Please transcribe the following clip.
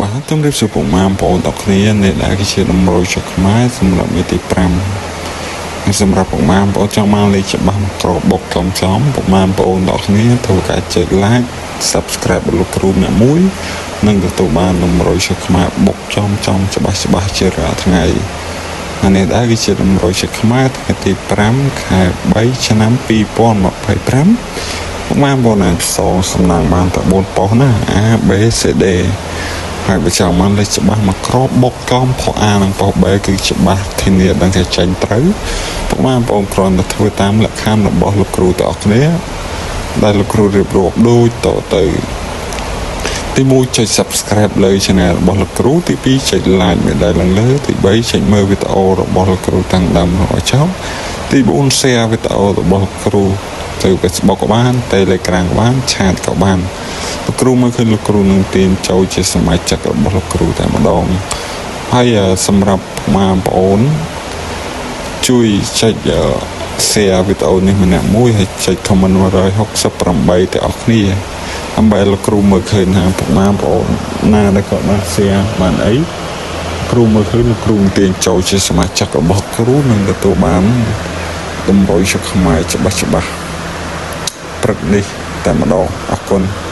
បាទជំរាបសួរពុកម៉ែបងប្អូនទាំងគ្នានេះដែរគឺជាតម្រុយស្រុកខ្មែរសម្រាប់មេទី5ហើយសម្រាប់ពុកម៉ែបងប្អូនចង់មកលេខច្បាស់មកក្របបុកចំចំពុកម៉ែបងប្អូនទាំងគ្នាធ្វើការចុច like subscribe លោកគ្រូអ្នកមួយនិងទទួលបានតម្រុយស្រុកខ្មែរបុកចំចំច្បាស់ច្បាស់ជារាល់ថ្ងៃហើយនេះដែរគឺជាតម្រុយស្រុកខ្មែរថ្ងៃទី5ខែ3ឆ្នាំ2025ពុកម៉ែបងប្អូនអាចផ្សងសំណាងបានតែ4ប៉ុស្តិ៍ណា A B C D ហើយបើចង់បានលេខច្បាស់មកក្របបុកកំផ A និងផ B គឺច្បាស់ធានាដឹងថាចេញត្រូវពុកម៉ែបងប្អូនគ្រាន់តែធ្វើតាមលក្ខខណ្ឌរបស់លោកគ្រូទាំងអស់គ្នាដែលលោកគ្រូរៀបរាប់ដូចតទៅទី1ចុច Subscribe លើ Channel របស់លោកគ្រូទី2ចុច Like មេដៃឡើងលើទី3ចុចមើលវីដេអូរបស់លោកគ្រូតាំងដើមរហូតចប់ទី4 Share វីដេអូរបស់លោកគ្រូទៅ Facebook ក៏បាន Telegram ក៏បាន Chat ក៏បានលោកគ្រូមើលឃើញលោកគ្រូនឹងទាញចូលជាសមាជិករបស់លោកគ្រូតែម្ដងហើយសម្រាប់បងប្អូនជួយចុច share វីដេអូនេះម្នាក់មួយហើយចុច comment 168ទាំងអស់គ្នាដើម្បីលោកគ្រូមើលឃើញថាពុកម៉ែបងប្អូនណាដែលគាត់បាន share បានអីគ្រូមើលឃើញលោកគ្រូទាញចូលជាសមាជិករបស់គ្រូនឹងទទួលបានតម្រុយស្រុកខ្មែរច្បាស់ច្បាស់ព្រឹកនេះតែម្ដងអរគុណ។